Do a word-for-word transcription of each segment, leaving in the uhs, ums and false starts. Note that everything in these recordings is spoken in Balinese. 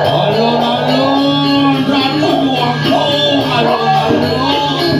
Alon-alon, Ratu Dewata, alon-alon.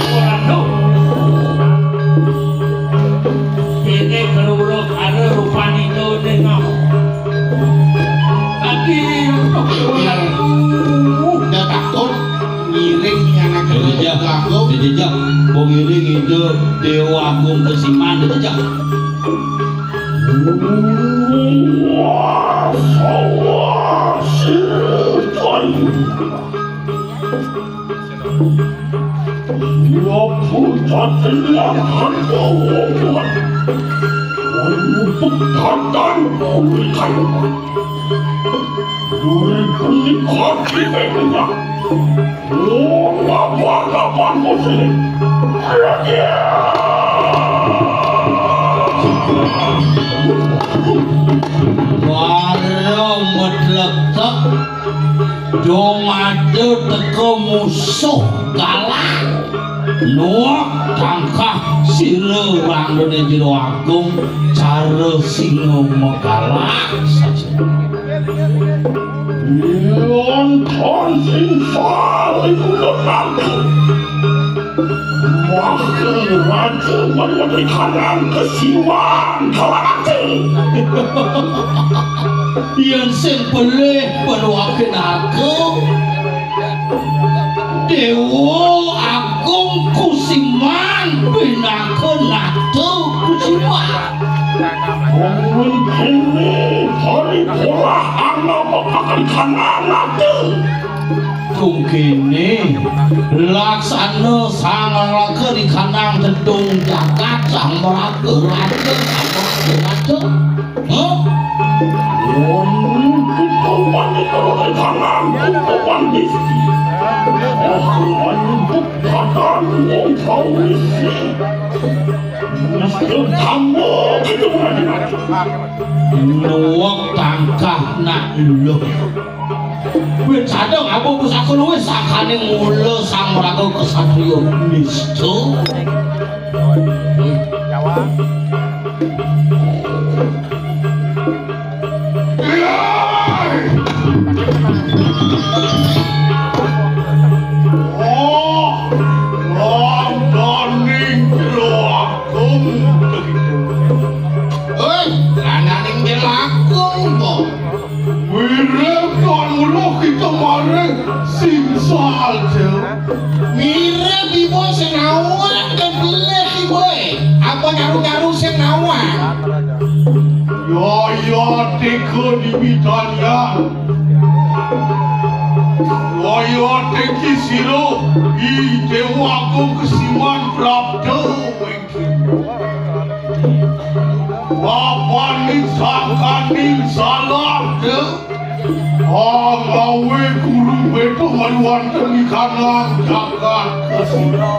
Ora, Dok. Kene keluruk ada rupanina nengok. Tapi untuk Iya. Udah takut ngiring anak Dijejak, dijejak. Mau ngiring itu Dewa Agung Kesiman dijejak. Para medletek. Dong ada teka musuh galak. Nuwek tangkah sira randane Jero Agung, cara singa megalak saja. Wonten sing saling ngenang. Wakil Raja Manwati Kanang Kesiwan Kalarakti. Yen sing pelih penuakin aku, Dewa Agung Kusiman pinaka nata Kusiman. Mungkin kene hari polah ana memakan kanang nata. Tungkene laksana sang raga di kanang gedung jagat, sang maraga raja, sang maraga raja. Hah? Wong kutuban di kanang kutuban di kutuban di katan wong kawisi. Mesti kamu gitu. Nuwek tangkah nak luluh. Wit sadang apa pusaka luwih sakane mula sang raga kesatria nista. Oh, lantaning Jero Agung. Hei, lantaning Jero Agung, po. Mirip kanggo kita maring sing salju. Mirip ibu sing awak dan belek ibu. Apa nyaru-nyaru sing awak? Yaya teka dimitanya. Yaya teki sira, i Dewa Agung Kesiman Prapta. Bapaning sangkaning salah, Dek. Agawe guru beda maluanten ikanang jagat kesira.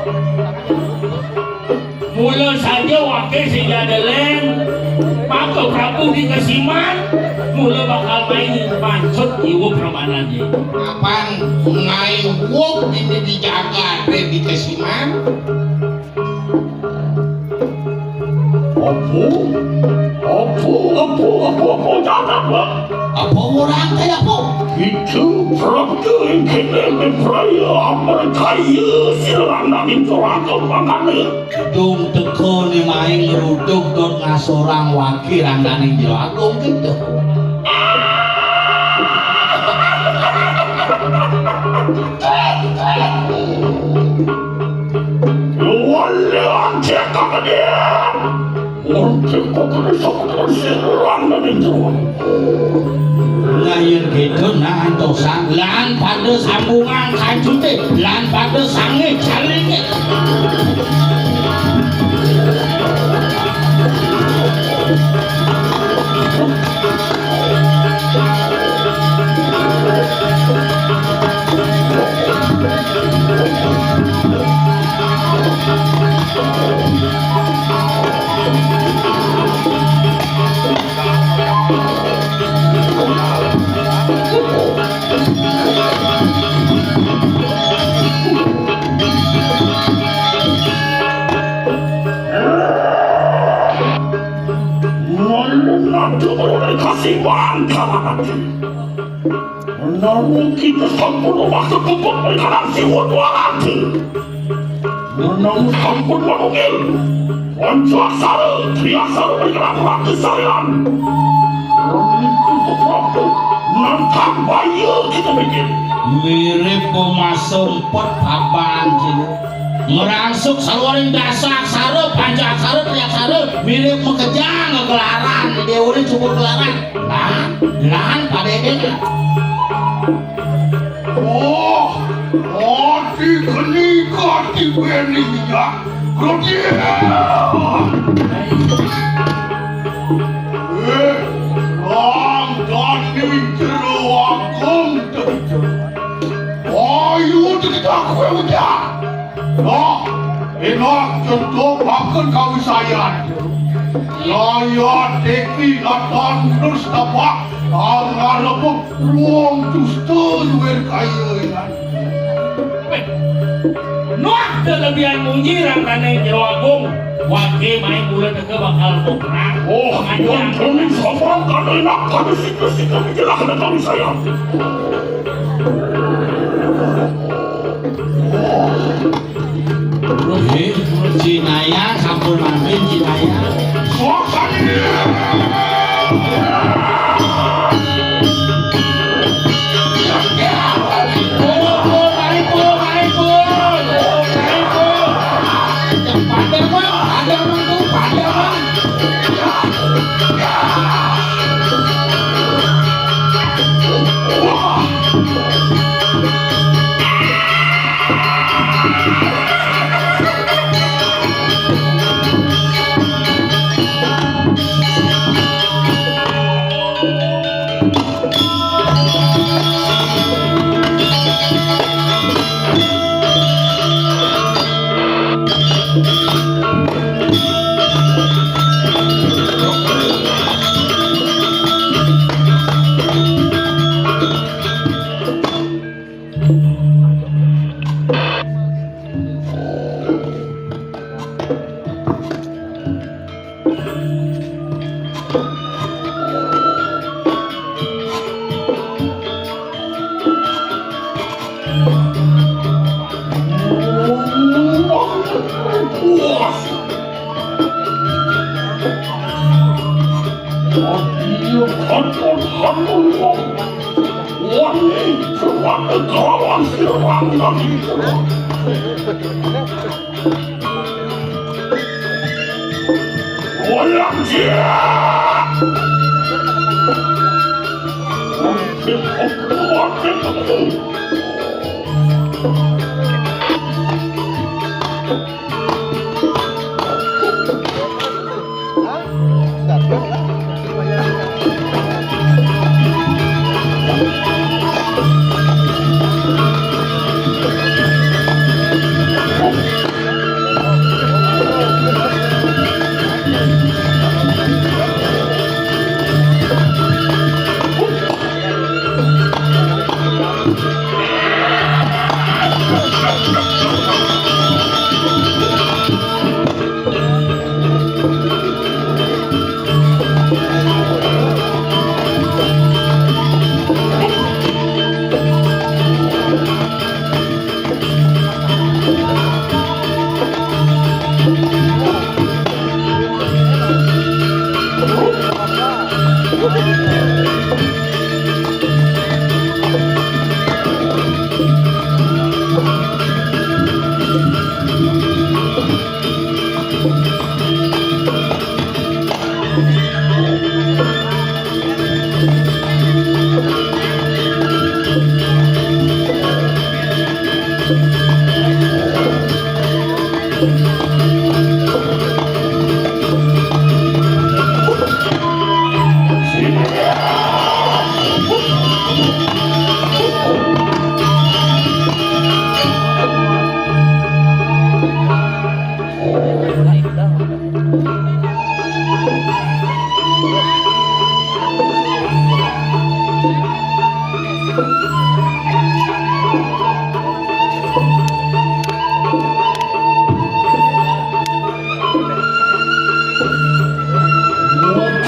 Mula saja wakil sing jadelen, maka Prabu di Kesiman, mula bakal main mancut iwuh prambanan ye. Apan ngaiwuh dini di jagat di Kesiman. Apa? Apa? Apa? Apa? Apa? Jangan, Pak. Prapta ing kéné mipraya amrikaya sira nanging ora mangkané. Dung teka ni maing ngruduk dot ngasorang wagi rangkaning Jero Agung kéto. Wali ancek kakadian. Mungkin kok kena sapa kena sirang dan jero. Lah yén kéto nah antosan lan pada sambungan kajuté lan pada sangé jalingé. Menawi kita sampun waktu pupuk perkara siwon warati. Menawi sampun manunggil, pancaksara, triaksara perkara ratu sarian. Menawi waktu nantang bahaya kita mikir. Mirip pemasa empat papan sini. Ngrangsuk saluring dasa aksara, panca aksara, tri aksara, mirip makejang gegelaran, déwané cukup gelaran. Lan, lan padédé. Oh, ati keni kati beni ya. Kati. Eh, lang tani jero agung tejo. Ayu tegetak kowe udah. Nah, enak contoh bakal kawisayan. Layat teki natan terus tapak. Angarepuk ruang dusta luwir kaya enak. Nuh, kelebihan munyi rangkane Jero Agung. Wage main mula teka bakal koprang. Oh, wonten ing sopan kada enak kada sika-sika dijelaskan kawisayan. Nggih, Jinaya sampun mangkin Jinaya.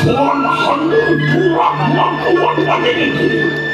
Tuhan hantu kurang mampuan ini.